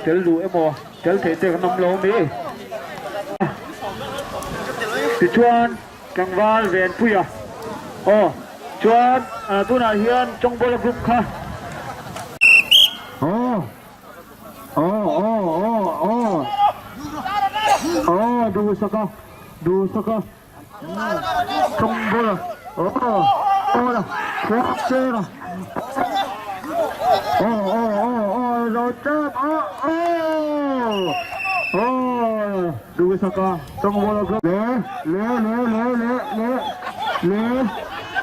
Tel duh emaw tel theih te kan awm lo mi? Tichuan tlangval Venpuia aw chuan tunah hian Chawngbawla group kha aw aw aw aw aw aw Duhsaka Duhsaka Chawngbawla aw aw Khuangchera aw aw aw aw lo tap aw aw aw Duhsaka Chawngbawla group le le le le le le le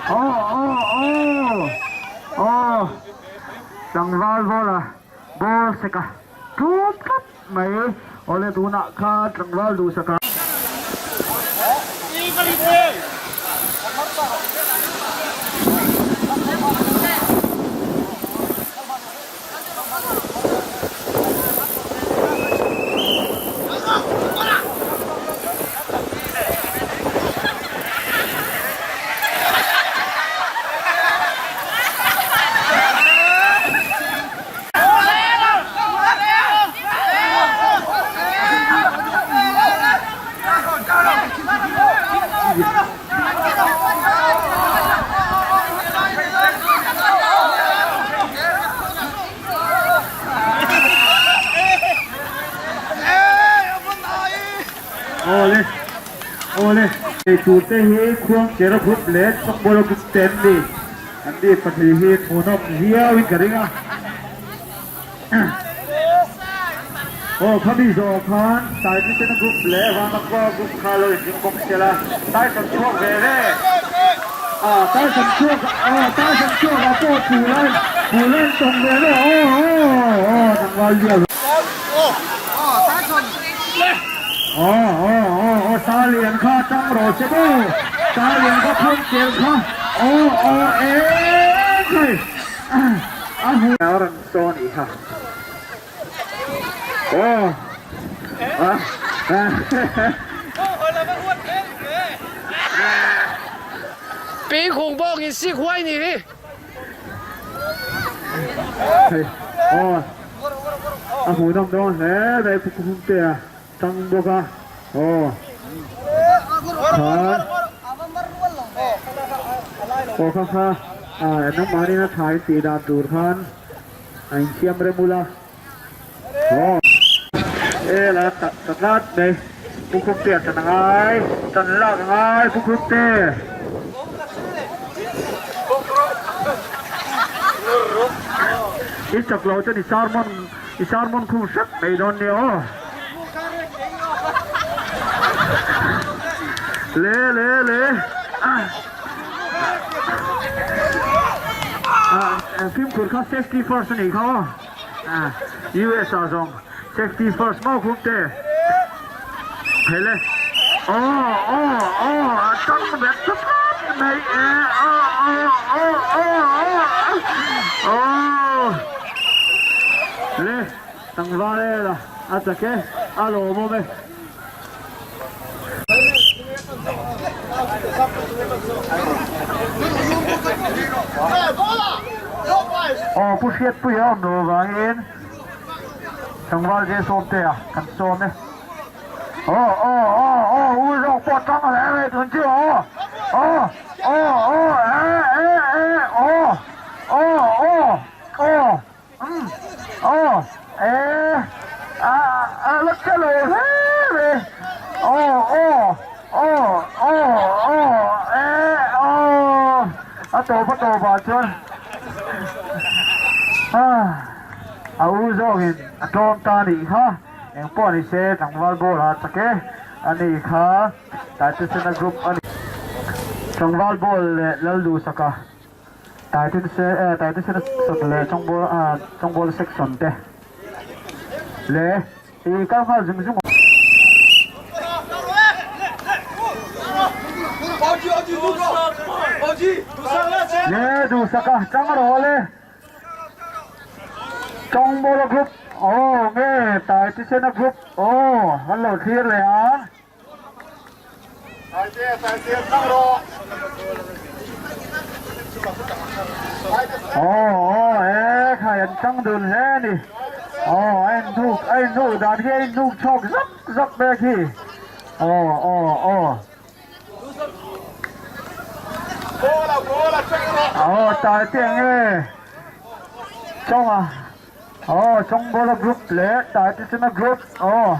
aw aw aw aw Tlangval bawla ball seka tlum tlat mai awle tunah khan tlangval duhsaka. Awle awle eitur te hi Khuangchera group leh Chawkbawla group te an ni an ni pahnih hi hmuhnawm viau in ka ring a aw khami zawh khan Taitesena group leh Vanapa group kha lo inring bawk se la Tyson chhuak ve ve a Tyson chhuak a Tyson chhuak ah pawh phul a phul a intawm ve ve aw aw aw tlangval viau Aw aw aw aw sa lian kha tang rawh che maw sa lian kha phun tel kha aw aw eng khai a hmu a rawn saw nih kha aw a Pi khung bawk in sik huai nih hi. Hei aw a hmuhnawm dawn hle mai Pu Khumtea tang bawk a aw khan aw kha kha a nangmahni a tha in tih dan tur khan a insiam rem ula aw e la ta tlat mai Pu Khumtea tan a ngai tan lak a ngai Pu Khumte. I chak lo chuan i sermon i sermon khum hrep mai dawn nia aw. Le le le ah fimkhur kha safety first a nih kha aw. US ah zawng safety first maw khum te. Hele aw aw aw a tang vek tlat mai e aw aw aw aw aw aw le tlangval e la a chak e a lawmawm e. Aw pu Hriatpuia awm lo avangin tlangval je sawmte a kan sawm e. Aw aw aw aw u zawk pawh tang hle mai tun chu aw aw aw aw e e e aw aw aw aw umm aw e a a la che lo hle mai aw aw aw aw aw e aw a tawp a tawp ah chuan a u zawkin a tlawm ta a nih kha. Eng pawh ni se tlangval ball a chak e a ni kha Taitesena group a ni. Tlangval ball leh Lalduhsaka Taitese eh Taitesena section leh Chawngball ah Chawngball section te leh i kal nghal zung zung. Le Duhsaka chang rawh le. Chawngbawla group aw nge Taitisena group aw an lo thlir leh a. Aw aw e khai an chang dun hle a ni. Aw a inhnuk a inhnuk dan hi a inhnuk chhawk zak zak mai a khi. Aw aw aw. Aw tai te ang e. Chawnga aw Chawngbawla group leh Taitisena group aw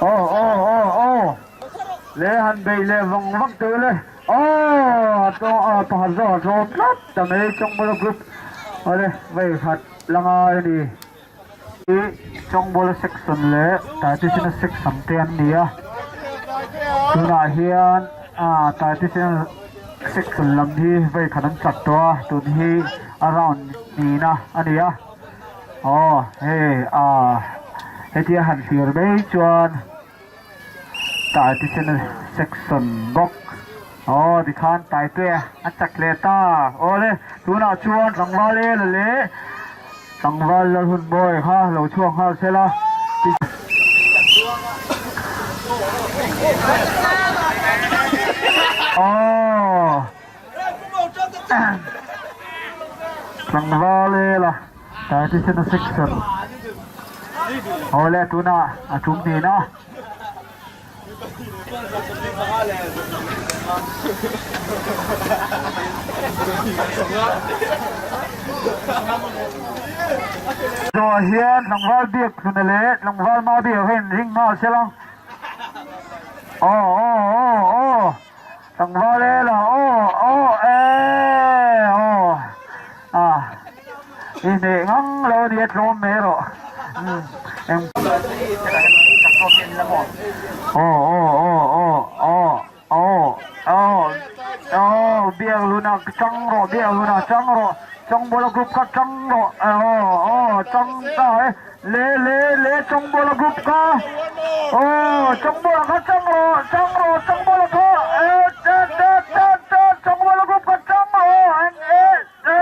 aw aw aw aw le han bei leh vang vang teh le aw a tawng a pakhat zawk a tlawm tlat ta mai Chawngbawla group awle vei khat la ngai a ni. Hi Chawngbawla section leh Taitisena section te an ni a tunah hian ah Taitisena section lam hi vei khat an chak tawh a tun hi a round nihna a ni a aw hei ah hetia han thlir mai chuan Taitisena section bawk aw tikhan Taitea a chak leh ta awle tunah chuan tlangval ela leh tlangval Lalhunmawi kha lo chhuak nghal sela. Aw tlangval ela Taitisena section awle tunah a tum hnena. Zawh hian tlangval biak hluna leh tlangval ma biak a inring nghal se lang. Aw aw aw aw tlangval e la aw aw e aw a i hneh ngang lo a nia tlawm mai rawh eng aw aw aw aw aw aw aw aw biak hluna chang rawh biak hluna chang rawh Chawngbawla group kha chang rawh aw aw chang ta e le le le Chawngbawla group kha aw Chawngbawla kha chang rawh chang rawh Chawngbawla kha e e e e e Chawngbawla group kha chang rawh eng e e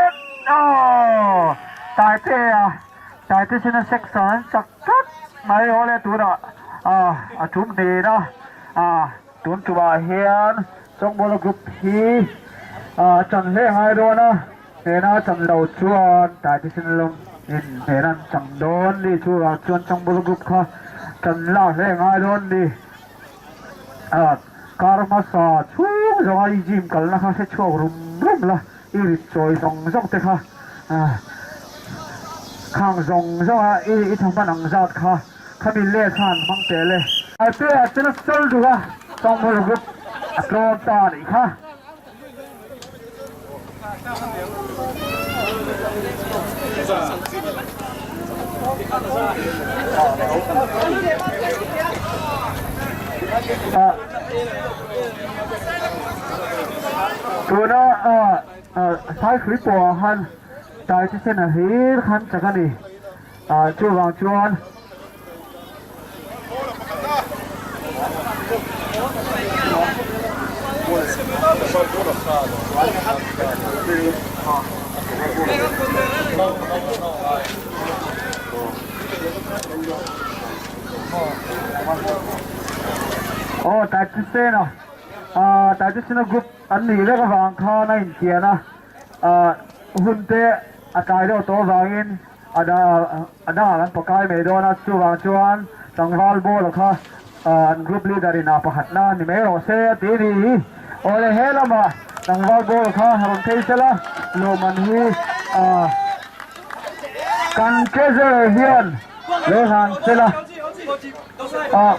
aw Taitea Taitisena section an chak tlat mai aw le tunah a tum hnen a ah tun tumah hian Chawngbawla group hi a chan hle ngai dawn a, hnena chan lo chuan Taitisena lawm in hnena an chang dawn ni chuvang chuan Chawngbawla group kha chan lak hle ngai dawn ni. A kar hmasa chhung zawnga i gym kalna kha hre chhuak rum rum la, i rit chawi zawng zawng te kha khang zawng zawnga i tha hman ang zat kha khami let khan hmang teh le. Atea chena sal duh a, Chawngbawla group a tlawm ta a nih kha. Tuna Saihrui pawh ah khan Taitisen a hlir khan chak a ni. Chuvang chuan Aw Taitisen a Taitisen a group an nih vek avang khan a intian a hun te a tlai deuh tawh avangin A dangah kan pakai mai dawn a, chuvang chuan tlangval ball kha an group leader in a pakhatna ni mai rawh se a ti a ni hi. Awle he lamah tlangval ball kha rawn phei sela lawmman hi kan treasurer hian lo hlan sela aw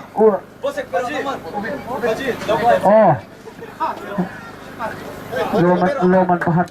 lawmman pakhat.